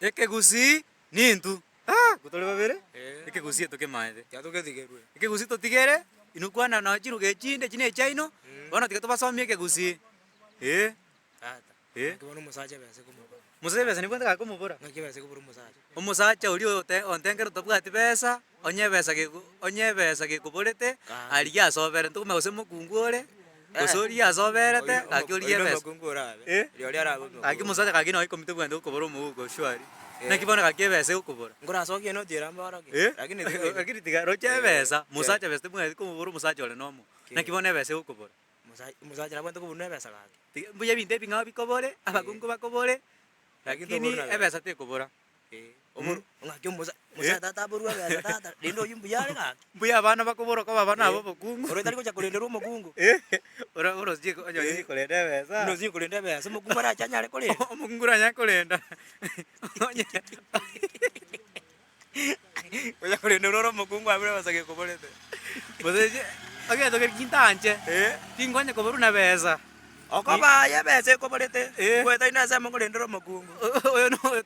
Ekegusii nintu, ah, tore babere, ekegusii etokemaete. Tiga togetigerwe. Ekegusii totigere, inwe kwana nonye chiruga echinde echi na echiaino, bono tiga tobasomie ekegusii, eh. Tata, Eh. naki bono omosacha ebesa ekomobora? Omosacha ebesa nibwate gaki komobora? Naki ebesa ekobora omosacha? Omosacha oria ote ontengere otabwati besa, onye ebesa geku onye ebesa gekoborete, arigie ase obere, ntokomanya gose mokungu ore, gose origie ase oberete, gaki origie Oyio ebesa. nomokungu orabe, Eh. rirorio arabe omokungu. Gaki omosacha gaki nonye ikomi tobwenerete gokobora omouko surely. Naki bono gaki ebesa egokobora. Nkorasokie enoti ere mborokie, Eh, lakini tiga igo. lakini tiga roche Eh, ebesa, eh. mosacha besa tebwenereti komobora omosacha ore nomo. Naki bono ebesa egokobora. Omosacha omosacha nabwenerete kobuna ebesa gaki. Tiga mbuya ebinto ebing'ao bikobore, abakungu bakobore, Lakini lakini tobori na besa. ebesa tekobora. Oboru ng'aki omosa omosacha tata aborwe ebesa tata, rende oyio mbuya are gaki. Mbuya abana bakoborwa koba abana aba obokungu. Ore tari gocha korenderwa omokungu. Ora orosie onye oye korenda ebesa. Buna osie korenda ebesa, omokungu arache anyare korenda. Omokungu oranyare korenda onye Onya korenderwa ore omokungu abere ebesa gekoborete. Gose inche egento keria kintanche, tinkonya koborwa na besa. Okoba aye ebesa ekoborete, Eh. ngoeta inde ensemo nkorendere omokungu. Oyo no oyo.